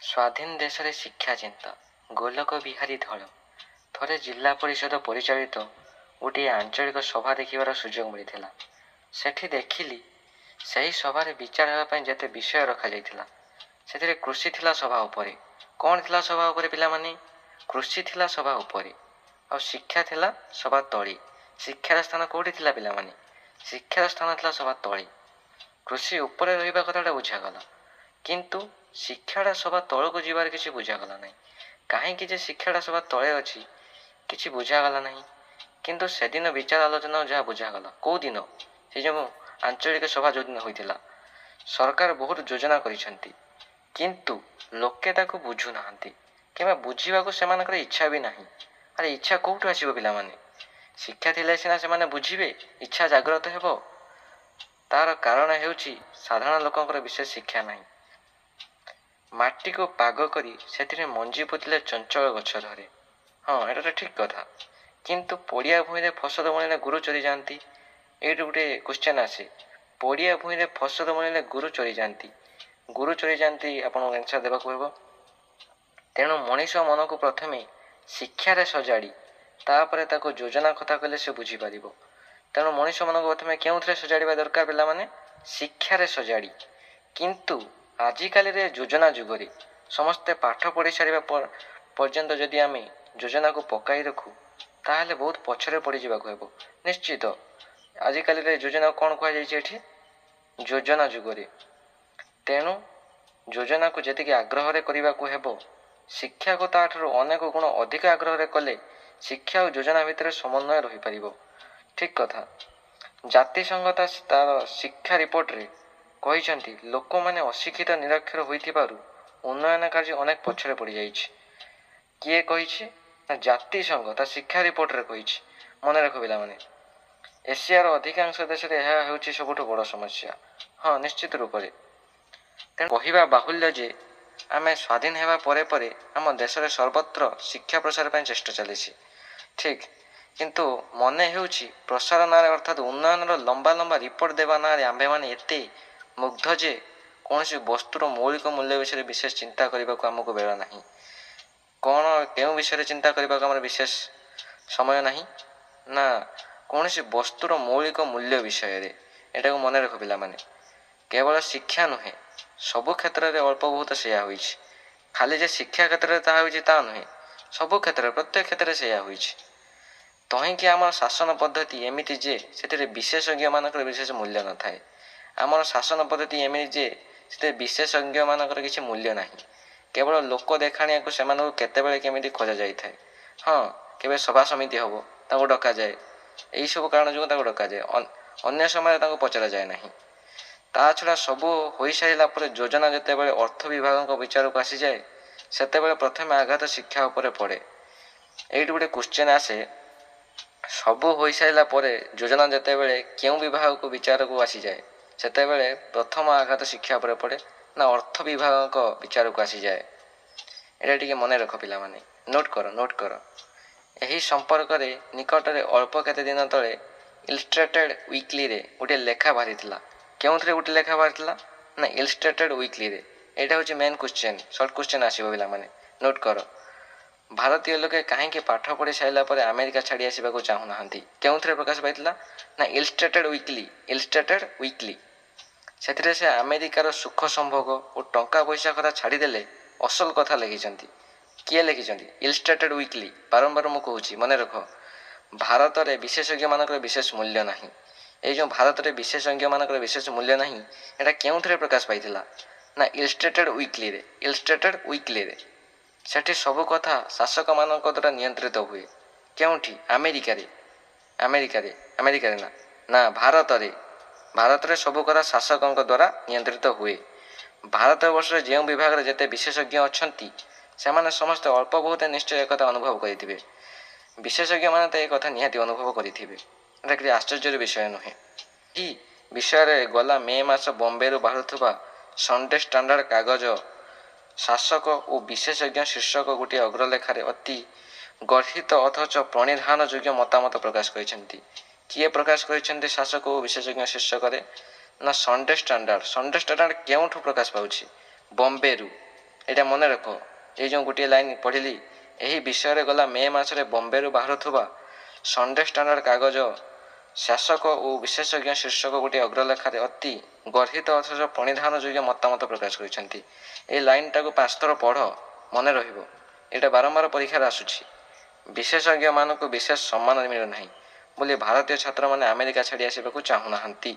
ସ୍ୱାଧୀନ ଦେଶରେ ଶିକ୍ଷା ଚିନ୍ତା, ଗୋଲକ ବିହାରୀ ଧଳ। ଥରେ ଜିଲ୍ଲା ପରିଷଦ ପରିଚାଳିତ ଗୋଟିଏ ଆଞ୍ଚଳିକ ସଭା ଦେଖିବାର ସୁଯୋଗ ମିଳିଥିଲା। ସେଠି ଦେଖିଲି, ସେହି ସଭାରେ ବିଚାର ହେବା ପାଇଁ ଯେତେ ବିଷୟ ରଖାଯାଇଥିଲା, ସେଥିରେ କୃଷି ଥିଲା ସଭା ଉପରେ। କ'ଣ ଥିଲା ସଭା ଉପରେ ପିଲାମାନେ? କୃଷି ଥିଲା ସଭା ଉପରେ ଆଉ ଶିକ୍ଷା ଥିଲା ସଭା ତଳେ। ଶିକ୍ଷାର ସ୍ଥାନ କେଉଁଠି ଥିଲା ପିଲାମାନେ? ଶିକ୍ଷାର ସ୍ଥାନ ଥିଲା ସଭା ତଳେ। କୃଷି ଉପରେ ରହିବା କଥାଟା ବୁଝାଗଲା, କିନ୍ତୁ ଶିକ୍ଷାଟା ସଭା ତଳକୁ ଯିବାର କିଛି ବୁଝାଗଲା ନାହିଁ। କାହିଁକି ଯେ ଶିକ୍ଷାଟା ସଭା ତଳେ ଅଛି, କିଛି ବୁଝାଗଲା ନାହିଁ। କିନ୍ତୁ ସେଦିନ ବିଚାର ଆଲୋଚନା ଯାହା ବୁଝାଗଲା, କେଉଁ ଦିନ? ସେ ଯେଉଁ ଆଞ୍ଚଳିକ ସଭା ଯେଉଁଦିନ ହୋଇଥିଲା, ସରକାର ବହୁତ ଯୋଜନା କରିଛନ୍ତି, କିନ୍ତୁ ଲୋକେ ତାକୁ ବୁଝୁନାହାନ୍ତି କିମ୍ବା ବୁଝିବାକୁ ସେମାନଙ୍କର ଇଚ୍ଛା ବି ନାହିଁ। ଆରେ, ଇଚ୍ଛା କେଉଁଠୁ ଆସିବ ପିଲାମାନେ? ଶିକ୍ଷା ଥିଲେ ସିନା ସେମାନେ ବୁଝିବେ, ଇଚ୍ଛା ଜାଗ୍ରତ ହେବ। ତାର କାରଣ ହେଉଛି ସାଧାରଣ ଲୋକଙ୍କର ବିଶେଷ ଶିକ୍ଷା ନାହିଁ। ମାଟିକୁ ପାଗ କରି ସେଥିରେ ମଞ୍ଜି ପୋତିଲେ ଚଞ୍ଚଳ ଗଛ ଧରେ। ହଁ, ଏଇଟା ତ ଠିକ୍ କଥା। କିନ୍ତୁ ପଡ଼ିଆ ଭୂଇଁରେ ଫସଲ ବୁଣିଲେ ଗୋରୁ ଚରିଯାଆନ୍ତି। ଏଇଠୁ ଗୋଟେ କ୍ୱେଶ୍ଚନ୍ ଆସେ, ପଡ଼ିଆ ଭୂଇଁରେ ଫସଲ ବୁଣିଲେ ଗୋରୁ ଚରିଯାଆନ୍ତି। ଗୋରୁ ଚରିଯାଆନ୍ତି, ଆପଣଙ୍କୁ ଆନ୍ସର୍ ଦେବାକୁ ହେବ। ତେଣୁ ମଣିଷ ମନକୁ ପ୍ରଥମେ ଶିକ୍ଷାରେ ସଜାଡ଼ି ତାପରେ ତାକୁ ଯୋଜନା କଥା କହିଲେ ସେ ବୁଝିପାରିବ। ତେଣୁ ମଣିଷ ମନକୁ ପ୍ରଥମେ କେଉଁଥିରେ ସଜାଡ଼ିବା ଦରକାର ପିଲାମାନେ? ଶିକ୍ଷାରେ ସଜାଡ଼ି। କିନ୍ତୁ ଆଜିକାଲିରେ ଯୋଜନା ଯୁଗରେ ସମସ୍ତେ ପାଠ ପଢ଼ି ସାରିବା ପର୍ଯ୍ୟନ୍ତ ଯଦି ଆମେ ଯୋଜନାକୁ ପକାଇ ରଖୁ, ତାହେଲେ ବହୁତ ପଛରେ ପଡ଼ିଯିବାକୁ ହେବ ନିଶ୍ଚିତ। ଆଜିକାଲିରେ ଯୋଜନା କ'ଣ କୁହାଯାଇଛି ଏଠି? ଯୋଜନା ଯୁଗରେ। ତେଣୁ ଯୋଜନାକୁ ଯେତିକି ଆଗ୍ରହରେ କରିବାକୁ ହେବ, ଶିକ୍ଷାକୁ ତାଠାରୁ ଅନେକ ଗୁଣ ଅଧିକ ଆଗ୍ରହରେ କଲେ ଶିକ୍ଷା ଆଉ ଯୋଜନା ଭିତରେ ସମନ୍ୱୟ ରହିପାରିବ। ଠିକ୍ କଥା। ଜାତିସଂଘ ତାର ଶିକ୍ଷା ରିପୋର୍ଟରେ କହିଛନ୍ତି, ଲୋକମାନେ ଅଶିକ୍ଷିତ ନିରକ୍ଷର ହୋଇଥିବାରୁ ଉନ୍ନୟନ କାର୍ଯ୍ୟ ଅନେକ ପଛରେ ପଡ଼ିଯାଇଛି। କିଏ କହିଛି? ନା ଜାତିସଂଘ ତା ଶିକ୍ଷା ରିପୋର୍ଟରେ କହିଛି। ମନେ ରଖ ପିଲାମାନେ, ଏସିଆର ଅଧିକାଂଶ ଦେଶରେ ଏହା ହେଉଛି ସବୁଠୁ ବଡ଼ ସମସ୍ୟା। ହଁ, ନିଶ୍ଚିତ ରୂପରେ। ତେଣୁ କହିବା ବାହୁଲ୍ୟ ଯେ ଆମେ ସ୍ୱାଧୀନ ହେବା ପରେ ପରେ ଆମ ଦେଶରେ ସର୍ବତ୍ର ଶିକ୍ଷା ପ୍ରସାର ପାଇଁ ଚେଷ୍ଟା ଚାଲିଛି ଠିକ୍, କିନ୍ତୁ ମନେ ହେଉଛି ପ୍ରସାର ନାଁରେ, ଅର୍ଥାତ୍ ଉନ୍ନୟନର ଲମ୍ବା ଲମ୍ବା ରିପୋର୍ଟ ଦେବା ନାଁରେ ଆମ୍ଭେମାନେ ଏତେ ମୁଗ୍ଧ ଯେ କୌଣସି ବସ୍ତୁର ମୌଳିକ ମୂଲ୍ୟ ବିଷୟରେ ବିଶେଷ ଚିନ୍ତା କରିବାକୁ ଆମକୁ ବେଳ ନାହିଁ। କ'ଣ, କେଉଁ ବିଷୟରେ ଚିନ୍ତା କରିବାକୁ ଆମର ବିଶେଷ ସମୟ ନାହିଁ? ନା, କୌଣସି ବସ୍ତୁର ମୌଳିକ ମୂଲ୍ୟ ବିଷୟରେ। ଏଟାକୁ ମନେ ରଖ ପିଲାମାନେ। କେବଳ ଶିକ୍ଷା ନୁହେଁ, ସବୁ କ୍ଷେତ୍ରରେ ଅଳ୍ପ ବହୁତ ସେଇଆ ହୋଇଛି। ଖାଲି ଯେ ଶିକ୍ଷା କ୍ଷେତ୍ରରେ ତାହା ହୋଇଛି ତା ନୁହେଁ, ସବୁ କ୍ଷେତ୍ରରେ, ପ୍ରତ୍ୟେକ କ୍ଷେତ୍ରରେ ସେଇଆ ହୋଇଛି। ତହିଁକି ଆମର ଶାସନ ପଦ୍ଧତି ଏମିତି ଯେ ସେଥିରେ ବିଶେଷଜ୍ଞମାନଙ୍କର ବିଶେଷ ମୂଲ୍ୟ ନଥାଏ। ଆମର ଶାସନ ପଦ୍ଧତି ଏମିତି ଯେ ସେଥିରେ ବିଶେଷଜ୍ଞମାନଙ୍କର କିଛି ମୂଲ୍ୟ ନାହିଁ। କେବଳ ଲୋକ ଦେଖାଣିଆକୁ ସେମାନଙ୍କୁ କେତେବେଳେ କେମିତି ଖୋଜା ଯାଇଥାଏ। ହଁ, କେବେ ସଭା ସମିତି ହେବ ତାଙ୍କୁ ଡକାଯାଏ। ଏଇସବୁ କାରଣ ଯୋଗୁଁ ତାଙ୍କୁ ଡକାଯାଏ, ଅନ୍ୟ ସମୟରେ ତାଙ୍କୁ ପଚରାଯାଏ ନାହିଁ। ତା ଛଡ଼ା ସବୁ ହୋଇସାରିଲା ପରେ ଯୋଜନା ଯେତେବେଳେ ଅର୍ଥ ବିଭାଗଙ୍କ ବିଚାରକୁ ଆସିଯାଏ, ସେତେବେଳେ ପ୍ରଥମେ ଆଘାତ ଶିକ୍ଷା ଉପରେ ପଡ଼େ। ଏଇଠି ଗୋଟେ କ୍ୱେଶ୍ଚନ୍ ଆସେ, ସବୁ ହୋଇସାରିଲା ପରେ ଯୋଜନା ଯେତେବେଳେ କେଉଁ ବିଭାଗକୁ ବିଚାରକୁ ଆସିଯାଏ, ସେତେବେଳେ ପ୍ରଥମ ଆଘାତ ଶିକ୍ଷା ଉପରେ ପଡ଼େ? ନା, ଅର୍ଥ ବିଭାଗଙ୍କ ବିଚାରକୁ ଆସିଯାଏ। ଏଇଟା ଟିକେ ମନେ ରଖ ପିଲାମାନେ, ନୋଟ୍ କର, ନୋଟ୍ କର। ଏହି ସମ୍ପର୍କରେ ନିକଟରେ ଅଳ୍ପ କେତେ ଦିନ ତଳେ ଇଲଷ୍ଟ୍ରେଟେଡ୍ ୱିକଲିରେ ଗୋଟିଏ ଲେଖା ବାହାରିଥିଲା। କେଉଁଥିରେ ଗୋଟେ ଲେଖା ବାହାରିଥିଲା? ନା, ଇଲଷ୍ଟ୍ରେଟେଡ୍ ୱିକଲିରେ। ଏଇଟା ହେଉଛି ମେନ୍ କ୍ୱେଶ୍ଚନ୍, ସର୍ଟ କ୍ୱେଶ୍ଚନ୍ ଆସିବ ପିଲାମାନେ, ନୋଟ୍ କର। ଭାରତୀୟ ଲୋକେ କାହିଁକି ପାଠ ପଢ଼ି ସାରିଲା ପରେ ଆମେରିକା ଛାଡ଼ି ଆସିବାକୁ ଚାହୁଁନାହାନ୍ତି? କେଉଁଥିରେ ପ୍ରକାଶ ପାଇଥିଲା? ନା, ଇଲଷ୍ଟ୍ରେଟେଡ୍ ୱିକଲି, ଇଲଷ୍ଟ୍ରେଟେଡ୍ ୱିକଲି। ସେଥିରେ ସେ ଆମେରିକାର ସୁଖ ସମ୍ଭୋଗ ଓ ଟଙ୍କା ପଇସା କଥା ଛାଡ଼ିଦେଲେ ଅସଲ କଥା ଲେଖିଛନ୍ତି। କିଏ ଲେଖିଛନ୍ତି? ଇଲଷ୍ଟ୍ରେଟେଡ୍ ୱିକଲି। ବାରମ୍ବାର ମୁଁ କହୁଛି, ମନେ ରଖ। ଭାରତରେ ବିଶେଷଜ୍ଞମାନଙ୍କର ବିଶେଷ ମୂଲ୍ୟ ନାହିଁ। ଏଇ ଯେଉଁ ଭାରତରେ ବିଶେଷଜ୍ଞମାନଙ୍କର ବିଶେଷ ମୂଲ୍ୟ ନାହିଁ, ଏଇଟା କେଉଁଥିରେ ପ୍ରକାଶ ପାଇଥିଲା? ନା, ଇଲଷ୍ଟ୍ରେଟେଡ୍ ୱିକଲିରେ, ଇଲଷ୍ଟ୍ରେଟେଡ୍ ୱିକଲିରେ। ସେଠି ସବୁ କଥା ଶାସକମାନଙ୍କ ଦ୍ୱାରା ନିୟନ୍ତ୍ରିତ ହୁଏ। କେଉଁଠି? ଆମେରିକାରେ? ଆମେରିକାରେ, ଆମେରିକାରେ? ନା ନା, ଭାରତରେ। ଭାରତରେ ସବୁ କଥା ଶାସକଙ୍କ ଦ୍ୱାରା ନିୟନ୍ତ୍ରିତ ହୁଏ। ଭାରତବର୍ଷରେ ଯେଉଁ ବିଭାଗରେ ଯେତେ ବିଶେଷଜ୍ଞ ଅଛନ୍ତି, ସେମାନେ ସମସ୍ତେ ଅଳ୍ପ ବହୁତ ନିଶ୍ଚୟ ଏକଥା ଅନୁଭବ କରିଥିବେ। ବିଶେଷଜ୍ଞମାନେ ତ ଏ କଥା ନିହାତି ଅନୁଭବ କରିଥିବେ, ଏଟା କିଛି ଆଶ୍ଚର୍ଯ୍ୟର ବିଷୟ ନୁହେଁ। ଏହି ବିଷୟରେ ଗଲା ମେ ମାସ ବମ୍ବେରୁ ବାହାରୁଥିବା ସଣ୍ଡେ ଷ୍ଟାଣ୍ଡାର୍ଡ କାଗଜ ଶାସକ ଓ ବିଶେଷଜ୍ଞ ଶୀର୍ଷକ ଗୋଟିଏ ଅଗ୍ରଲେଖାରେ ଅତି ଗର୍ହିତ ଅଥଚ ପ୍ରଣିଧାନ ଯୋଗ୍ୟ ମତାମତ ପ୍ରକାଶ କରିଛନ୍ତି। କିଏ ପ୍ରକାଶ କରିଛନ୍ତି ଶାସକ ଓ ବିଶେଷଜ୍ଞ ଶୀର୍ଷକରେ? ନା, ସଣ୍ଡେ ଷ୍ଟାଣ୍ଡାର୍ଡ। ସଣ୍ଡେ ଷ୍ଟାଣ୍ଡାର୍ଡ କେଉଁଠୁ ପ୍ରକାଶ ପାଉଛି? ବମ୍ବେରୁ। ଏଇଟା ମନେ ରଖ, ଏଇ ଯେଉଁ ଗୋଟିଏ ଲାଇନ୍ ପଢ଼ିଲି, ଏହି ବିଷୟରେ ଗଲା ମେ ମାସରେ ବମ୍ବେରୁ ବାହାରୁଥିବା ସଣ୍ଡେ ଷ୍ଟାଣ୍ଡାର୍ଡ଼ କାଗଜ ଶାସକ ଓ ବିଶେଷଜ୍ଞ ଶୀର୍ଷକ ଗୋଟିଏ ଅଗ୍ରଲେଖାରେ ଅତି ଗର୍ହିତ ଅଥଚ ପ୍ରଣିଧାନ ଯୋଗ୍ୟ ମତାମତ ପ୍ରକାଶ କରିଛନ୍ତି। ଏଇ ଲାଇନ୍ଟାକୁ 5 ଥର ପଢ଼, ମନେ ରହିବ। ଏଇଟା ବାରମ୍ବାର ପରୀକ୍ଷାରେ ଆସୁଛି। ବିଶେଷଜ୍ଞମାନଙ୍କୁ ବିଶେଷ ସମ୍ମାନ ମିଳୁନାହିଁ ବୋଲି ଭାରତୀୟ ଛାତ୍ରମାନେ ଆମେରିକା ଛାଡ଼ି ଆସିବାକୁ ଚାହୁଁନାହାନ୍ତି।